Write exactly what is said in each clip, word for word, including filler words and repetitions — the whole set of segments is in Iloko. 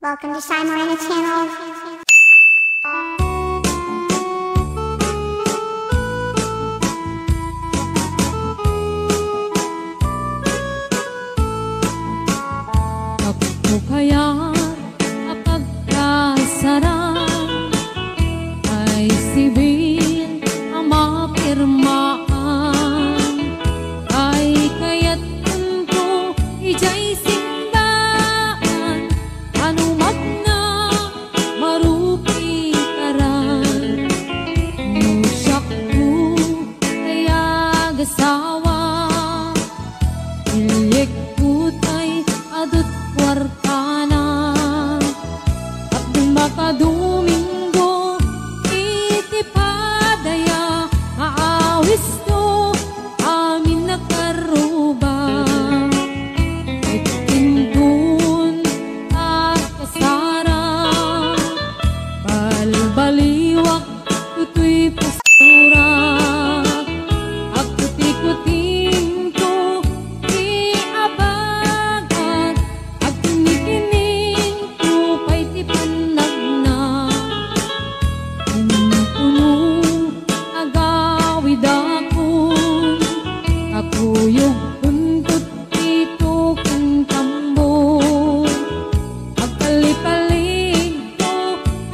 Welcome to Sai Moreno Channel. Tapno kayat a pagkasarang, ay sibil a mapirmaan, ay kayatko idiay simbahan, ano magna marupikaran, no siakto tay agasawa, iliekko tay adut kuartana. Tapno makadomingo iti padaya, aawisto amin a karruba. Ket inton agkasara, balbaliwak toy pastora. Agkutikutingko ti abagak, agkinikiniingko pay ti pannagna. Intono agawidakon, kakuyogkonto ti tuken tambor. Agpalipaligko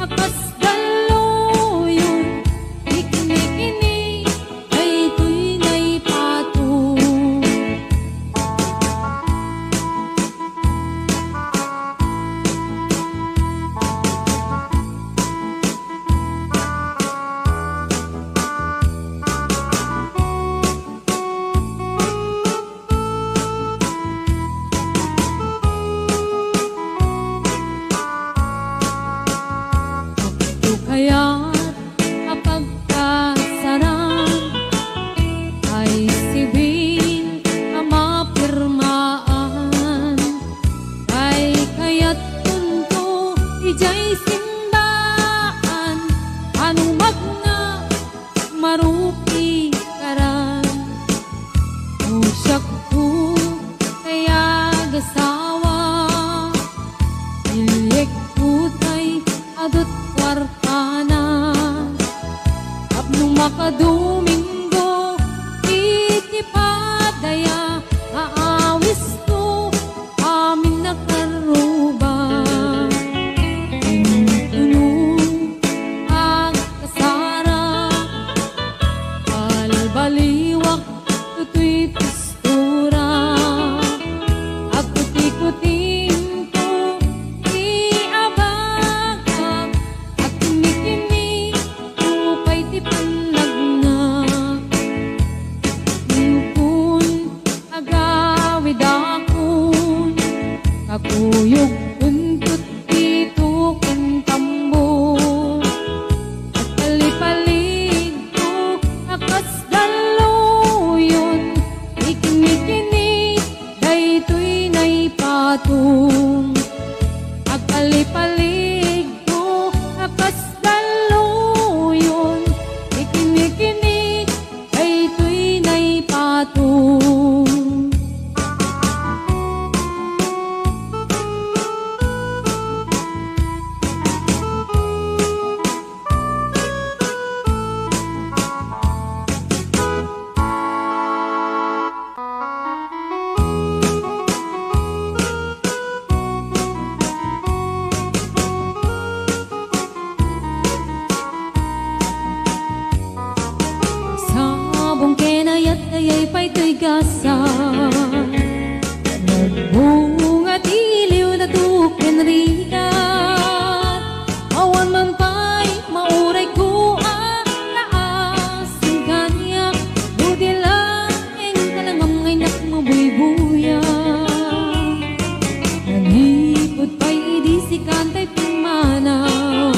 a kas dalluyon, iknikini daytoy naipatong. Tapno kayat a pagkasarang, ay sibil a mapirmaan, ay kayatkonto idiay simbaan, ano magna marupikaran. No siakto tay agasawa, iliekko tay adut kuartana. Tapno makadomingo iti padaya, aawisto amin a karruba. Intono agkasara, balbaliwak toy pastora. Agkutikutingko ti abagak, agkinikiniingko pay ti pannagna. Inton agawidakon, kakuyogkonto ti tuken tambor. Agpalipaligko a kas dalluyon, iknikini daytoy naipatong. Agpalipaligko a kas dalluyon, iknikini daytoy naipatong. Sabong ken ayat, dayay pay toy gasa. Nagbunga ti iliw na tuken rigat. Awan man pay maurayko a naas ken kaniak, no di laeng talangam nga innak mabuybuya. Nanipud pay idi sikan tay pimmanaw.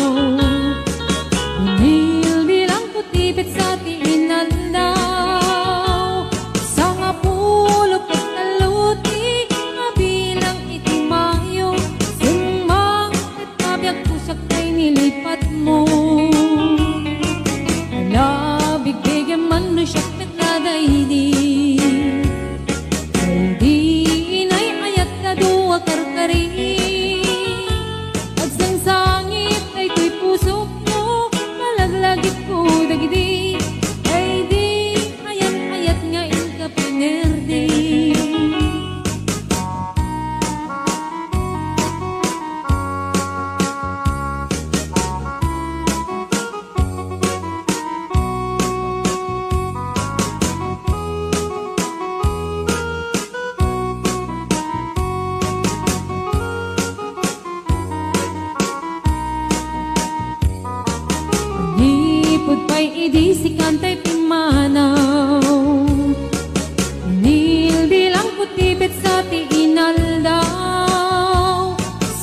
Binilbilangko ti petsa ti inaldaw. Sangapulo ket tallo ti abilang iti Mayo. Sumang ket kabiagko siak tay nilipatmo. Ala, bigbigem man no siak met nga daydi. Daydi inay ayat a dua karkari. Idi sikan tay pimmanaw, nilbilangko ti petsa ti inaldaw.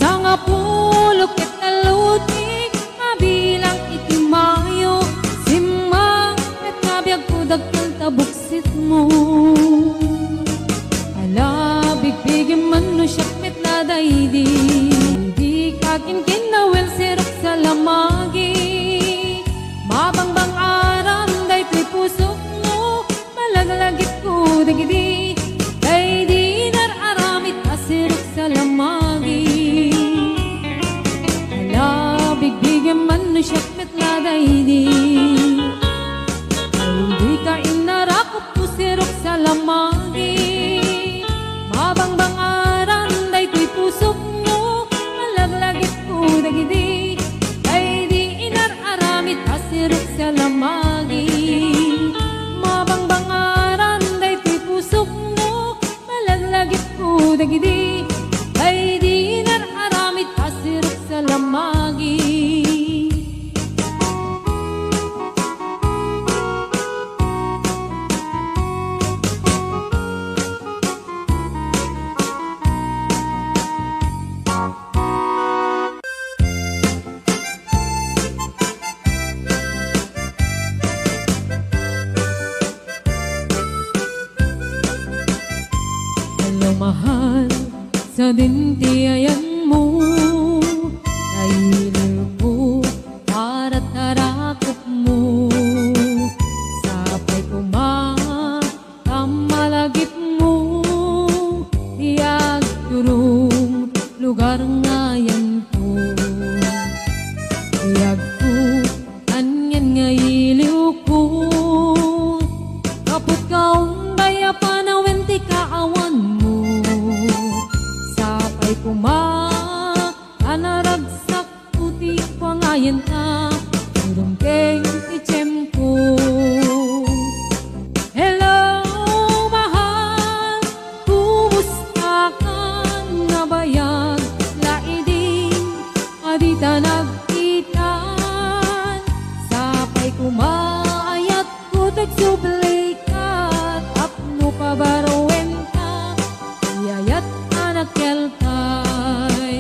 Sangapulo ket tallo ti mabilang iti Mayo. Simmang ket nabiagko dakkel ta buksitmo. Ala, bigbigem man no siak met la daydi. Dika kinkinawel, sirok sa lamagi. Mabangbang-aran daytoy pusokmo, malaglagipko dagidi. Daydi inar-aramid a sirok sa lamagi. Ala, bigbigem man no siak met la daydi. Daydi ka inarakop ko sirok sa lamagi. Mabangbang-aran daytoy pusokmo, malaglagipko dagidi. Daydi inar-aramid a sirok sa lamagi. Mabangbang-aran daytoy pusokmo, malaglagipko dagidi. Daydi inar-aramid a sirok sa lamagi. Hello, mahal, sadin ti ayanmo. Nailiwko, paratarakopmo. Sapay koma, tammalagipmo, ti agturong lugar nga ayanko. Ti agko, anian nga iliwko. Kaput kaunday a panawen ti kaawanmo. Sapay koma, a naragsakko ti pangayanta, ti dumteng ti tiempo. Hello, mahal, kumusta ka? Nabayag laidin a dita nagkitan. Sapay koma, ayat Kutag subli ka, tapno pabaruenta, ti ayat a nakelkay.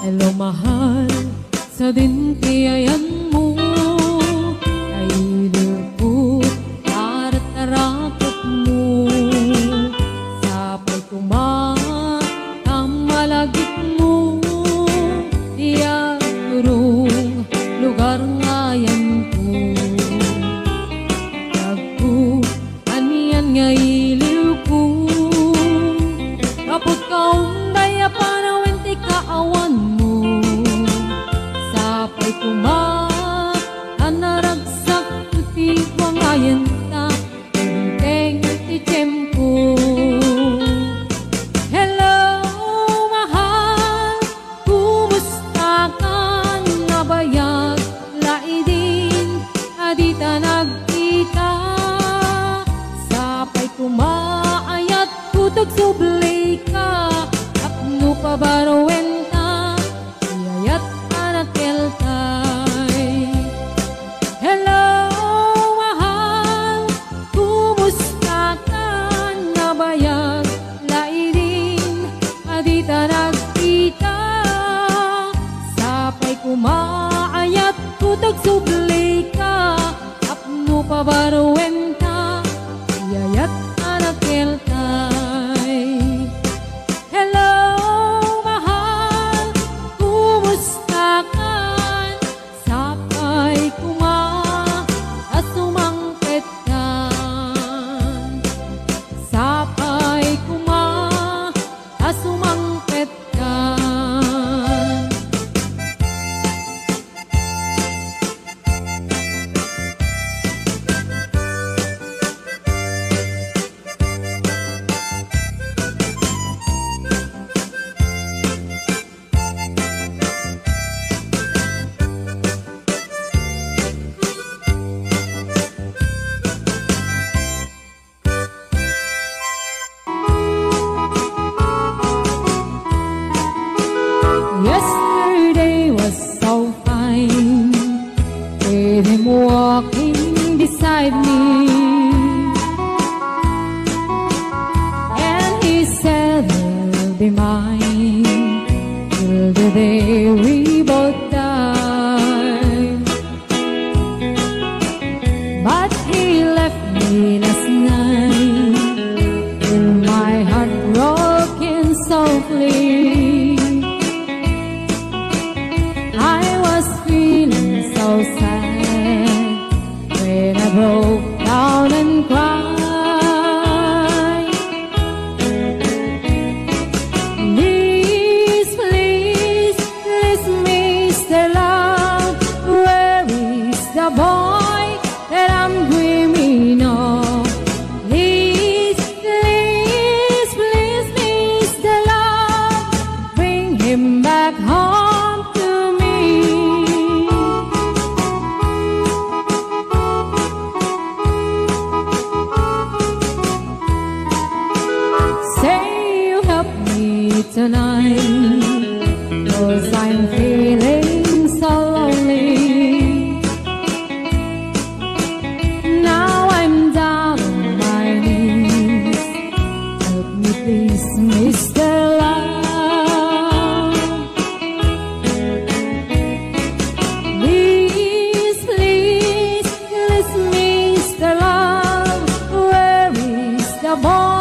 Hello, mahal, sadin ti ayanmo, nailiwko, paratarakopmo, sapay koma, tammalagipmo, ti agturong lugar nga ayanko. Agko, anian nga iliwko, kaput kaunday a panawen ti kaawanmo. Sapay koma, a naragsakko ti pangayanta, ti dumteng ti tiempo. Hello, mahal, kumusta ka? Nabayag laidin a dita nagkita. Sapay koma, ayat kutag subli ka, tapno pabaruenta, ti ayat a nakelkay. Hello, mahal, kumusta ka? Nabayag laidin a dita nagkita. Sapay koma, ayat kutag subli ka, tapno pabaruenta, ti ayat a nakelkay. Hello, mahal, kumusta ka? Sapay koma, a sumangpet ka. Sapay koma, a sumangpet ka. Last night, in my heart broken softly, I was feeling so sad when I broke down and cried. Please, please, please, Mister Love, where is the boy that I'm dreaming of? Please, please, please, Mister Love, bring him back home to me. Say you help me tonight, 'cause I'm feeling so lonely. Now I'm down on my knees. Help me please, Mister Love. Please, please, please, Mister Love. Where is the boy